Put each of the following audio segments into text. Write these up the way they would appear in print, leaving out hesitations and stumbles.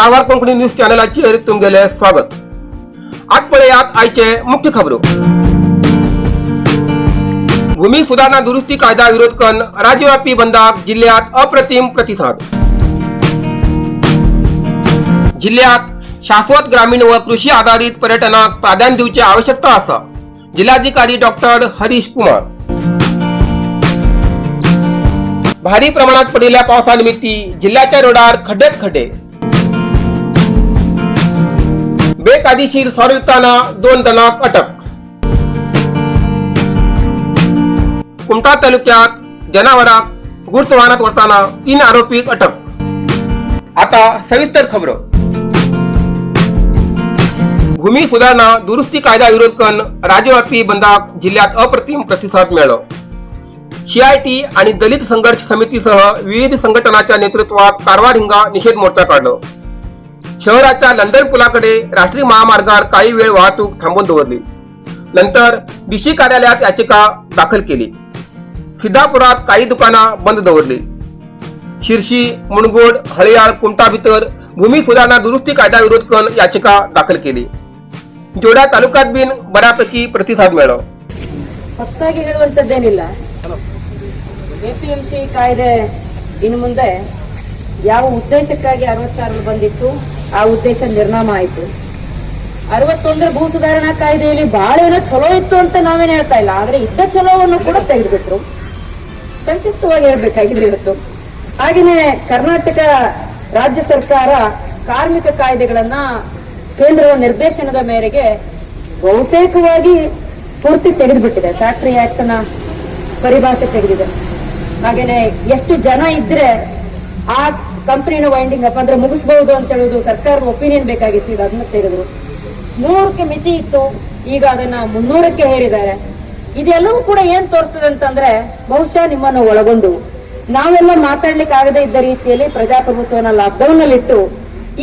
Karwar Konkani news चॅनलाचेर तुमगेलें स्वागत. आज पळयात आयचे मुख्य खबरो. भूमी सुधारणा दुरुस्ती कायदा विरोध करून राज्यव्यापी बंदाक जिल्ह्यात अप्रतिम प्रतिसाद. जिल्ह्यात शाश्वत ग्रामीण व कृषी आधारित पर्यटनाक प्राधान्य दिवची आवश्यकता आसा, जिल्हाधिकारी डॉक्टर हरीश कुमार. भारी प्रमाणात पडिल्ल्या पावसानिमित्ती जिल्ह्याच्या रोडार खड्डेच खड्डे. बेकायदेशीर सोरो विकताना 2 जणांक अटक. कुमठा तालुक्यात जनावरांक गुड्स वाहनात व्हरताना 3 आरोपीक अटक. आता सविस्तर खबरो. भूमी सुधारणा दुरुस्ती कायदा विरोध करून राज्यव्यापी बंदाक जिल्ह्यात अप्रतिम प्रतिसाद मिळालो. सीआयटी आणि दलित संघर्ष समितीसह विविध संघटनांच्या नेतृत्वात कारवार हिंगा निषेध मोर्चा काढलो. शहराच्या लंडन पुलाकडे राष्ट्रीय महामार्गावर काही वेळ वाहतूक थांबवून दवरली. नंतर डीसी कार्यालयात याचिका दाखल केली. सिद्धापुरात काही दुकानं बंद दवरली. शिर्शी, मुणगोड, हळयाळ, कुमठा भितर भूमी सुधारणा दुरुस्ती कायदा विरोध करून याचिका दाखल केली. जोडा तालुक्यात बिन बऱ्यापैकी प्रतिसाद मिळाला. ಹೊಸದಾಗಿ ಹೇಳುವಂತದ್ದೇನಿಲ್ಲ. ಎಪಿಎಂಸಿ ಕಾಯ್ದೆ ಇನ್ನು ಮುಂದೆ ಯಾವ ಉದ್ದೇಶಕ್ಕಾಗಿ 66ರಲ್ಲಿ ಬಂದಿತ್ತು, ಆ ಉದ್ದೇಶ ನಿರ್ನಾಮ ಆಯಿತು. 61ರ ಭೂ ಸುಧಾರಣಾ ಕಾಯ್ದೆಯಲ್ಲಿ ಬಹಳ ಏನೋ ಚಲೋ ಇತ್ತು ಅಂತ ನಾವೇನ್ ಹೇಳ್ತಾ ಇಲ್ಲ. ಆದ್ರೆ ಇದ್ದ ಚಲೋವನ್ನು ಕೂಡ ತೆಗೆದುಬಿಟ್ರು. ಸಂಕ್ಷಿಪ್ತವಾಗಿ ಹೇಳ್ಬೇಕಾಗಿದೆ ಇವತ್ತು. ಹಾಗೇನೆ ಕರ್ನಾಟಕ ರಾಜ್ಯ ಸರ್ಕಾರ ಕಾರ್ಮಿಕ ಕಾಯ್ದೆಗಳನ್ನ ಕೇಂದ್ರದ ನಿರ್ದೇಶನದ ಮೇರೆಗೆ ಬಹುತೇಕವಾಗಿ ಪೂರ್ತಿ ತೆಗೆದುಬಿಟ್ಟಿದೆ. ಫ್ಯಾಕ್ಟರಿ ಆಕ್ಟ್ ನ ಪರಿಭಾಷೆ ತೆಗೆದಿದೆ. ಹಾಗೇನೆ ಎಷ್ಟು ಜನ ಇದ್ರೆ ಆ ಕಂಪನಿನ ವೈಂಡಿಂಗ್ ಅಪ್ ಅಂದ್ರೆ ಮುಗಿಸಬಹುದು ಅಂತ ಹೇಳುವುದು ಸರ್ಕಾರದ ಒಪಿನಿಯನ್ ಬೇಕಾಗಿತ್ತು. ಈಗ ಅದನ್ನ ತೆಗೆದ್ರು. 100ಕ್ಕೆ ಮಿತಿ ಇತ್ತು, ಈಗ ಅದನ್ನ 300ಕ್ಕೆ ಹೇರಿದ್ದಾರೆ. ಇದೆಲ್ಲವೂ ಕೂಡ ಏನ್ ತೋರಿಸ್ತದೆ ಅಂತಂದ್ರೆ, ಬಹುಶಃ ನಿಮ್ಮನ್ನು ಒಳಗೊಂಡು ನಾವೆಲ್ಲ ಮಾತಾಡ್ಲಿಕ್ಕೆ ಆಗದೆ ಇದ್ದ ರೀತಿಯಲ್ಲಿ ಪ್ರಜಾಪ್ರಭುತ್ವನ ಲಾಕ್ಡೌನ್ ಅಲ್ಲಿ ಇಟ್ಟು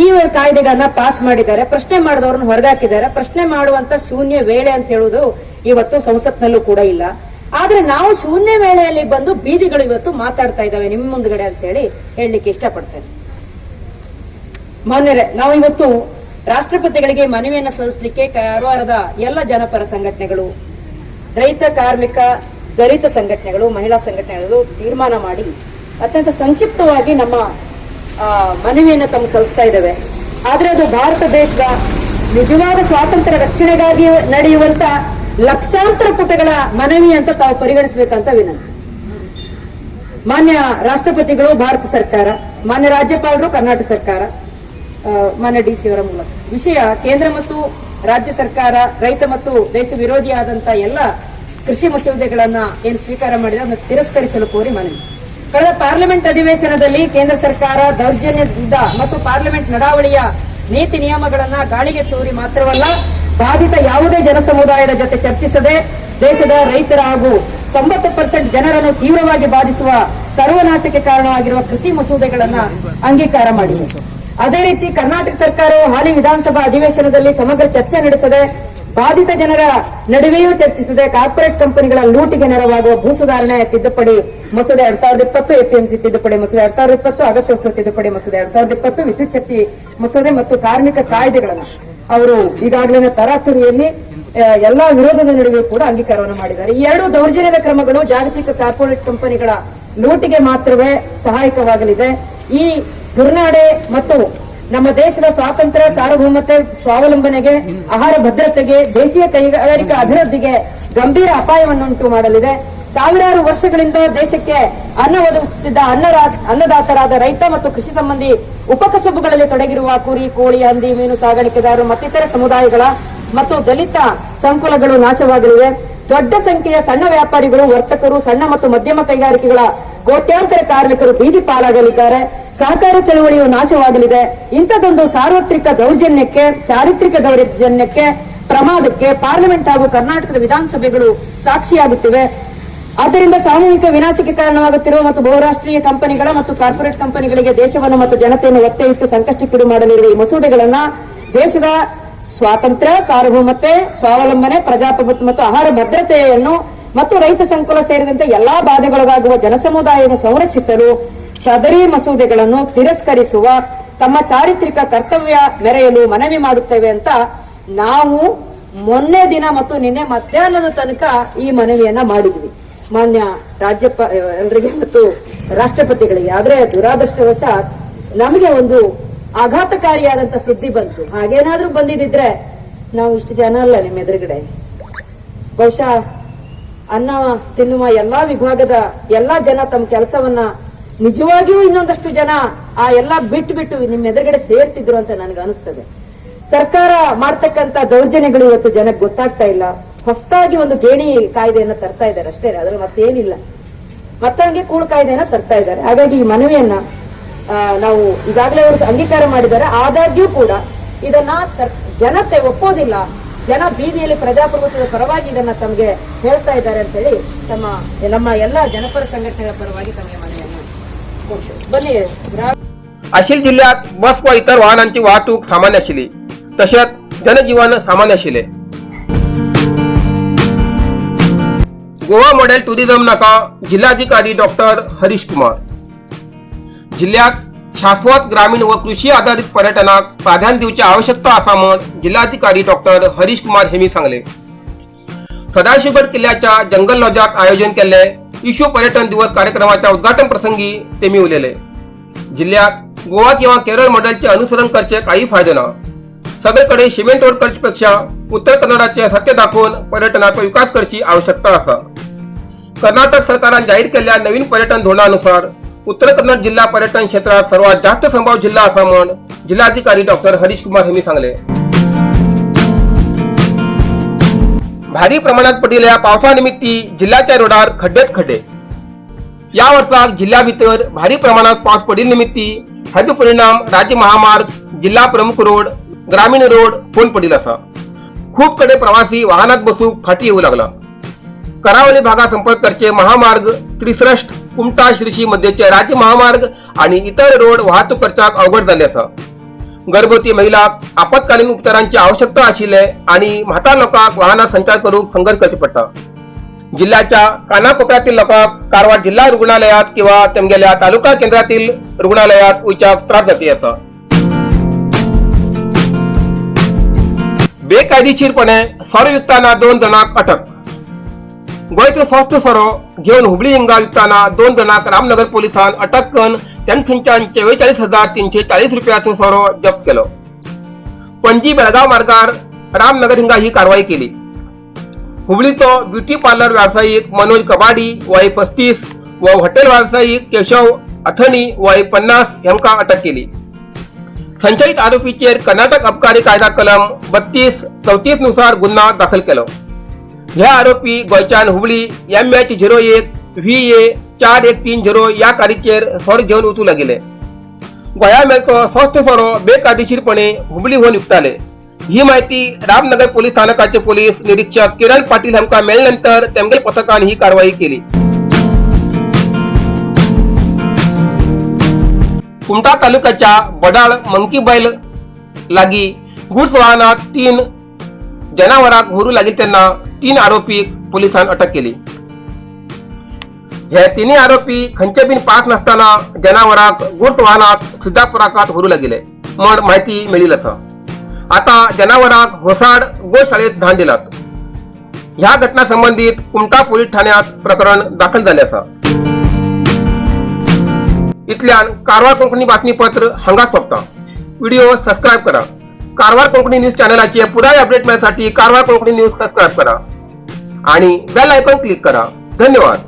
ಈ ಕಾಯ್ದೆಗಳನ್ನ ಪಾಸ್ ಮಾಡಿದ್ದಾರೆ. ಪ್ರಶ್ನೆ ಮಾಡಿದವ್ರನ್ನ ಹೊರಗಾಕಿದ್ದಾರೆ. ಪ್ರಶ್ನೆ ಮಾಡುವಂತ ಶೂನ್ಯ ವೇಳೆ ಅಂತ ಹೇಳುವುದು ಇವತ್ತು ಸಂಸತ್ನಲ್ಲೂ ಕೂಡ ಇಲ್ಲ. ಆದ್ರೆ ನಾವು ಶೂನ್ಯ ವೇಳೆಯಲ್ಲಿ ಬಂದು ಬೀದಿಗಳು ಇವತ್ತು ಮಾತಾಡ್ತಾ ಇದ್ದಾವೆ ನಿಮ್ಮ ಮುಂದ್ಗಡೆ ಅಂತ ಹೇಳಿ ಹೇಳಲಿಕ್ಕೆ ಇಷ್ಟಪಡ್ತೇನೆ. ಮಾನ್ಯರೇ, ನಾವು ಇವತ್ತು ರಾಷ್ಟ್ರಪತಿಗಳಿಗೆ ಮನವಿಯನ್ನು ಸಲ್ಲಿಸಲಿಕ್ಕೆ ಕಾರವಾರದ ಎಲ್ಲ ಜನಪರ ಸಂಘಟನೆಗಳು, ರೈತ, ಕಾರ್ಮಿಕ, ದಲಿತ ಸಂಘಟನೆಗಳು, ಮಹಿಳಾ ಸಂಘಟನೆಗಳು ತೀರ್ಮಾನ ಮಾಡಿ ಅತ್ಯಂತ ಸಂಕ್ಷಿಪ್ತವಾಗಿ ನಮ್ಮ ಮನವಿಯನ್ನು ತಮ್ಮ ಸಲ್ಲಿಸ್ತಾ ಇದ್ದೇವೆ. ಆದ್ರೆ ಅದು ಭಾರತ ದೇಶದ ನಿಜವಾದ ಸ್ವಾತಂತ್ರ್ಯ ರಕ್ಷಣೆಗಾಗಿ ನಡೆಯುವಂತ ಲಕ್ಷಾಂತರ ಪುಟಗಳ ಮನವಿ ಅಂತ ತಾವು ಪರಿಗಣಿಸಬೇಕಂತ ವಿನಂತಿ. ಮಾನ್ಯ ರಾಷ್ಟ್ರಪತಿಗಳು, ಭಾರತ ಸರ್ಕಾರ, ಮಾನ್ಯ ರಾಜ್ಯಪಾಲರು, ಕರ್ನಾಟಕ ಸರ್ಕಾರ, ಮಾನ್ಯ ಡಿಸಿ ಅವರ ಮೂಲಕ ವಿಷಯ: ಕೇಂದ್ರ ಮತ್ತು ರಾಜ್ಯ ಸರ್ಕಾರ ರೈತ ಮತ್ತು ದೇಶ ವಿರೋಧಿಯಾದಂತ ಎಲ್ಲ ಕೃಷಿ ಮಸೂದೆಗಳನ್ನ ಏನು ಸ್ವೀಕಾರ ಮಾಡಿದ್ರೆ ಅದನ್ನು ತಿರಸ್ಕರಿಸಲು ಕೋರಿ ಮನವಿ. ಕಳೆದ ಪಾರ್ಲಿಮೆಂಟ್ ಅಧಿವೇಶನದಲ್ಲಿ ಕೇಂದ್ರ ಸರ್ಕಾರ ದೌರ್ಜನ್ಯದಿಂದ ಮತ್ತು ಪಾರ್ಲಿಮೆಂಟ್ ನಡಾವಳಿಯ ನೀತಿ ನಿಯಮಗಳನ್ನ ಗಾಳಿಗೆ ತೂರಿ ಮಾತ್ರವಲ್ಲ, ಬಾಧಿತ ಯಾವುದೇ ಜನಸಮುದಾಯದ ಜೊತೆ ಚರ್ಚಿಸದೆ ದೇಶದ ರೈತರ ಹಾಗೂ 90% ಜನರನ್ನು ತೀವ್ರವಾಗಿ ಬಾಧಿಸುವ ಸರ್ವನಾಶಕ್ಕೆ ಕಾರಣವಾಗಿರುವ ಕೃಷಿ ಮಸೂದೆಗಳನ್ನ ಅಂಗೀಕಾರ ಮಾಡಿದೆ. ಅದೇ ರೀತಿ ಕರ್ನಾಟಕ ಸರ್ಕಾರವು ಹಾಲಿ ವಿಧಾನಸಭಾ ಅಧಿವೇಶನದಲ್ಲಿ ಸಮಗ್ರ ಚರ್ಚೆ ನಡೆಸದೆ, ಬಾಧಿತ ಜನರ ನಡುವೆಯೂ ಚರ್ಚಿಸದೆ, ಕಾರ್ಪೊರೇಟ್ ಕಂಪನಿಗಳ ಲೂಟಿಗೆ ನೆರವಾಗುವ ಭೂ ಸುಧಾರಣೆ ತಿದ್ದುಪಡಿ ಮಸೂದೆ 2020, ಎಪಿಎಂಸಿ ತಿದ್ದುಪಡಿ ಮಸೂದೆ 2020, ಅಗತ್ಯ ವಸ್ತು ತಿದ್ದುಪಡಿ ಮಸೂದೆ 2020, ವಿದ್ಯುತ್ ಶಕ್ತಿ ಮಸೂದೆ ಮತ್ತು ಕಾರ್ಮಿಕ ಕಾಯ್ದೆಗಳನ್ನು ಅವರು ಈಗಾಗಲೇ ತರಾತುರಿಯಲ್ಲಿ ಎಲ್ಲಾ ವಿರೋಧದ ನಡುವೆ ಕೂಡ ಅಂಗೀಕಾರವನ್ನು ಮಾಡಿದ್ದಾರೆ. ಈ ಎರಡು ದೌರ್ಜನ್ಯದ ಕ್ರಮಗಳು ಜಾಗತಿಕ ಕಾರ್ಪೊರೇಟ್ ಕಂಪನಿಗಳ ಲೂಟಿಗೆ ಮಾತ್ರವೇ ಸಹಾಯಕವಾಗಲಿದೆ. ಈ ದುರ್ನಾಡೆ ಮತ್ತು ನಮ್ಮ ದೇಶದ ಸ್ವಾತಂತ್ರ್ಯ, ಸಾರ್ವಭೌಮತೆ, ಸ್ವಾವಲಂಬನೆಗೆ, ಆಹಾರ ಭದ್ರತೆಗೆ, ದೇಶೀಯ ಕೈಗಾರಿಕಾ ಅಭಿವೃದ್ಧಿಗೆ ಗಂಭೀರ ಅಪಾಯವನ್ನುಂಟು ಮಾಡಲಿದೆ. ಸಾವಿರಾರು ವರ್ಷಗಳಿಂದ ದೇಶಕ್ಕೆ ಅನ್ನ ಒದಗಿಸುತ್ತಿದ್ದ ಅನ್ನದಾತರಾದ ರೈತ ಮತ್ತು ಕೃಷಿ ಸಂಬಂಧಿ ಉಪಕಸಬುಗಳಲ್ಲಿ ತೊಡಗಿರುವ ಕುರಿ, ಕೋಳಿ, ಹಂದಿ, ಮೀನು ಸಾಗಾಣಿಕೆದಾರರು ಮತ್ತಿತರ ಸಮುದಾಯಗಳ ಮತ್ತು ದಲಿತ ಸಂಕುಲಗಳು ನಾಶವಾಗಲಿವೆ. ದೊಡ್ಡ ಸಂಖ್ಯೆಯ ಸಣ್ಣ ವ್ಯಾಪಾರಿಗಳು, ವರ್ತಕರು, ಸಣ್ಣ ಮತ್ತು ಮಧ್ಯಮ ಕೈಗಾರಿಕೆಗಳ ಕೋಟ್ಯಾಂತರ ಕಾರ್ಮಿಕರು ಬೀದಿ ಪಾಲಾಗಲಿದ್ದಾರೆ. ಸಹಕಾರ ಚಳವಳಿಯು ನಾಶವಾಗಲಿದೆ. ಇಂಥದ್ದೊಂದು ಸಾರ್ವತ್ರಿಕ ದೌರ್ಜನ್ಯಕ್ಕೆ, ಚಾರಿತ್ರಿಕ ದೌರ್ಜನ್ಯಕ್ಕೆ, ಪ್ರಮಾದಕ್ಕೆ ಪಾರ್ಲಿಮೆಂಟ್ ಹಾಗೂ ಕರ್ನಾಟಕದ ವಿಧಾನಸಭೆಗಳು ಸಾಕ್ಷಿಯಾಗುತ್ತಿವೆ. ಆದ್ದರಿಂದ ಸಾಮೂಹಿಕ ವಿನಾಶಕ್ಕೆ ಕಾರಣವಾಗುತ್ತಿರುವ ಮತ್ತು ಬಹುರಾಷ್ಟ್ರೀಯ ಕಂಪನಿಗಳ ಮತ್ತು ಕಾರ್ಪೊರೇಟ್ ಕಂಪನಿಗಳಿಗೆ ದೇಶವನ್ನು ಮತ್ತು ಜನತೆಯನ್ನು ಒತ್ತೆ ಇಟ್ಟು ಸಂಕಷ್ಟಕ್ಕೀಡು ಮಾಡಲಿರುವ ಈ ಮಸೂದೆಗಳನ್ನ ದೇಶದ ಸ್ವಾತಂತ್ರ್ಯ, ಸಾರ್ವಭೌಮತೆ, ಸ್ವಾವಲಂಬನೆ, ಪ್ರಜಾಪ್ರಭುತ್ವ ಮತ್ತು ಆಹಾರ ಭದ್ರತೆಯನ್ನು ಮತ್ತು ರೈತ ಸಂಕುಲ ಸೇರಿದಂತೆ ಎಲ್ಲಾ ಬಾಧೆಗೊಳಗಾಗುವ ಜನಸಮುದಾಯವನ್ನು ಸಂರಕ್ಷಿಸಲು ಸದರಿ ಮಸೂದೆಗಳನ್ನು ತಿರಸ್ಕರಿಸುವ ತಮ್ಮ ಚಾರಿತ್ರಿಕ ಕರ್ತವ್ಯ ಮೆರೆಯಲು ಮನವಿ ಮಾಡುತ್ತೇವೆ ಅಂತ ನಾವು ಮೊನ್ನೆ ದಿನ ಮತ್ತು ನಿನ್ನೆ ಮಧ್ಯಾಹ್ನದ ತನಕ ಈ ಮನವಿಯನ್ನ ಮಾಡಿದ್ವಿ ಮಾನ್ಯ ರಾಜ್ಯಪಾಲರಿಗೆ ಮತ್ತು ರಾಷ್ಟ್ರಪತಿಗಳಿಗೆ. ಆದ್ರೆ ದುರಾದೃಷ್ಟವಶಾತ್ ನಮಗೆ ಒಂದು ಆಘಾತಕಾರಿಯಾದಂತ ಸುದ್ದಿ ಬಂತು. ಹಾಗೇನಾದ್ರೂ ಬಂದಿದ್ರೆ ನಾವು ಇಷ್ಟು ಜನ ಅಲ್ಲ ನಿಮ್ಮ ಎದುರುಗಡೆ, ಬಹುಶಃ ಅನ್ನ ತಿನ್ನುವ ಎಲ್ಲಾ ವಿಭಾಗದ ಎಲ್ಲಾ ಜನ ತಮ್ಮ ಕೆಲಸವನ್ನ ನಿಜವಾಗಿಯೂ ಇನ್ನೊಂದಷ್ಟು ಜನ ಆ ಎಲ್ಲಾ ಬಿಟ್ಟು ಬಿಟ್ಟು ನಿಮ್ಮ ಎದುರುಗಡೆ ಸೇರ್ತಿದ್ರು ಅಂತ ನನಗೆ ಅನಿಸ್ತದೆ. ಸರ್ಕಾರ ಮಾಡ್ತಕ್ಕಂತ ದೌರ್ಜನ್ಯಗಳು ಇವತ್ತು ಜನಕ್ಕೆ ಗೊತ್ತಾಗ್ತಾ ಇಲ್ಲ. ಹೊಸದಾಗಿ ಒಂದು ಗೇಣಿ ಕಾಯ್ದೆಯನ್ನ ತರ್ತಾ ಇದ್ದಾರೆ ಅಷ್ಟೇ, ಅದ್ರಲ್ಲಿ ಮತ್ತೇನಿಲ್ಲ. ಮತ್ತೆ ಹಂಗೆ ಕೂಳು ಕಾಯ್ದೆಯನ್ನ ತರ್ತಾ ಇದ್ದಾರೆ. ಹಾಗಾಗಿ ಈ ಮನವಿಯನ್ನ ನಾವು ಈಗಾಗಲೇ ಅವರು ಅಂಗೀಕಾರ ಮಾಡಿದ್ದಾರೆ. ಆದಾಗ್ಯೂ ಕೂಡ ಇದನ್ನ ಜನತೆ ಒಪ್ಪೋದಿಲ್ಲ. ಜನ ಬೀದಿಯಲ್ಲಿ ಪ್ರಜಾಪ್ರಭುತ್ವದ ಪರವಾಗಿ ಇದನ್ನ ತಮಗೆ ಹೇಳ್ತಾ ಇದ್ದಾರೆ ಅಂತ ಹೇಳಿ ನಮ್ಮ ಎಲ್ಲಾ ಜನಪರ ಸಂಘಟನೆಗಳ ಪರವಾಗಿ ತಮಗೆ ಮನವಿಯನ್ನು ಕೊಡ್ತೇವೆ. ಬನ್ನಿ. आशिल जिल्ह्यात बस व इतर वाहनांची वाहतूक सामान्य आशिल्ली, तशेंच जनजीवन सामान्य आशिल्लें. गोवा मॉडेल टुरिझम नाका, जिल्हाधिकारी डॉक्टर हरीश कुमार. जिल्ह्यात शाश्वत ग्रामीण व कृषी आधारित पर्यटनाक प्राधान्य दिवची आवश्यकता आसा म्हण जिल्हाधिकारी डॉक्टर हरीश कुमार हेमी सांगले. सदाशिवगड किल्ल्याच्या जंगल लॉजात आयोजन केल्ले विश्व पर्यटन दिवस कार्यक्रमाच्या उद्घाटन प्रसंगी तेमी उलयले. जिल्ह्यात गोवा किंवा केरळ मॉडेलचे अनुसरण करचे काही फायदो ना. सगळीकडे सिमेंट रोड करचे पेक्षा उत्तर कन्नडाचे सत्य दाखोवन पर्यटनाचो विकास करची आवश्यकता आसा. कर्नाटक सरकारान जाहीर केल्ल्या नवीन पर्यटन धोरणानुसार उत्तर कन्नड जिल्हा पर्यटन क्षेत्रात सर्वात जास्त संभाव जिल्हा आसा म्हण जिल्हाधिकारी डॉक्टर हरीश कुमार यांनी सांगले. भारी प्रमाणात पडिल्ल्या पावसानिमित्ती जिल्ह्याच्या रोडार खड्डेच खड्डे. या वर्साक जिल्ह्या भितर भारी प्रमाणात पावस पडिल्ले निमित्ती हाजो परिणाम राज्य महामार्ग, जिल्हा प्रमुख रोड, ग्रामीण रोड फोन पडिल आसा. खूप कडे प्रवासी वाहनात बसूक फाटी येऊ लागला. करावली भागात संपर्क करचे महामार्ग त्रिसृष्ट कुमटा शिरशी मध्येचे राज्य महामार्ग आणि इतर रोड वाहतूक करच्याक अवघड जाल्ले आसा. गर्भवती महिलाक आपत्कालीन उपचारांची आवश्यकता आशिल्ले आणि म्हातार लोकांक वाहनां संचार करूंक संघर्ष करचे पडटा. जिल्ह्याच्या कानाकोपऱ्यातील लोकांक कारवार जिल्हा रुग्णालयात किंवा तेमगेल्या तालुका केंद्रातील रुग्णालयात वयच्याक त्रास जाती आसा. बेकायदेशीरपणे सोरो विकतना 2 जाणांक अटक. गोंयचो स्वस्त सोरो घेवन हुबळी हिंगा विकतना 2 जाणांक रामनगर पोलिसान अटक करून तेमथंयच्यान 44,340 रुपयाचो सोरो जप्त केलो. पणजी बेळगांव मार्गार रामनगर हिंगा ही कारवाई केली. हुबळीचो ब्युटी पार्लर व्यावसायिक मनोज कबाडी वय 35 व हॉटेल व्यावसायिक केशव अथणी वय 50 हेंका अटक केली. संशयित आरोपीचेर कर्नाटक अबकारी कायदा कलम 32-34 नुसार गुन्हा दाखल केलो. ह्या आरोपी गोंयच्यान हुबळी MH 01 VA 4130 ह्या कारीचेर सोरो घेवन वचूं लागिल्ले. गोंया मेळचो स्वस्त सोरो बेकायदेशीरपणे हुबळी व्हरून विकताले. ही माहिती रामनगर पोलीस स्थानकाचे पोलीस निरीक्षक किरण पाटील हांकां मेळ्ळे नंतर तेमगेल पथकान ही कारवाई केली. कुमठा तालुक्याच्या बडाळ मंकीबैल लागी गुड्स वाहनात 3 जनावरांक व्हरूं लागिल्ले तेन्ना 3 आरोपीक पोलिसान अटक केली. हे तिन्ही आरोपी खंयचे बीन पास नासतना जनावरांक गुड्स वाहनात सिद्धापुराकात व्हरूं लागिल्ले म्हण माहिती मेळिल्ली आसा. आता जनावरांक होसाड गोशाळेत धाड दिलात. ह्या घटना संबंधित कुमठा पोलीस ठाण्यात प्रकरण दाखल जाल्लें आसा. इतल्यान कारवार कोंकणी बातमीपत्र हांगाच सोंपता. व्हिडिओ सबस्क्रायब करा. कारवार कोंकणी न्यूज चॅनलाचे पुराय अपडेट मेळसाठी कारवार कोंकणी न्यूज सबस्क्रायब करा आणि बेल आयकॉन क्लिक करा. धन्यवाद.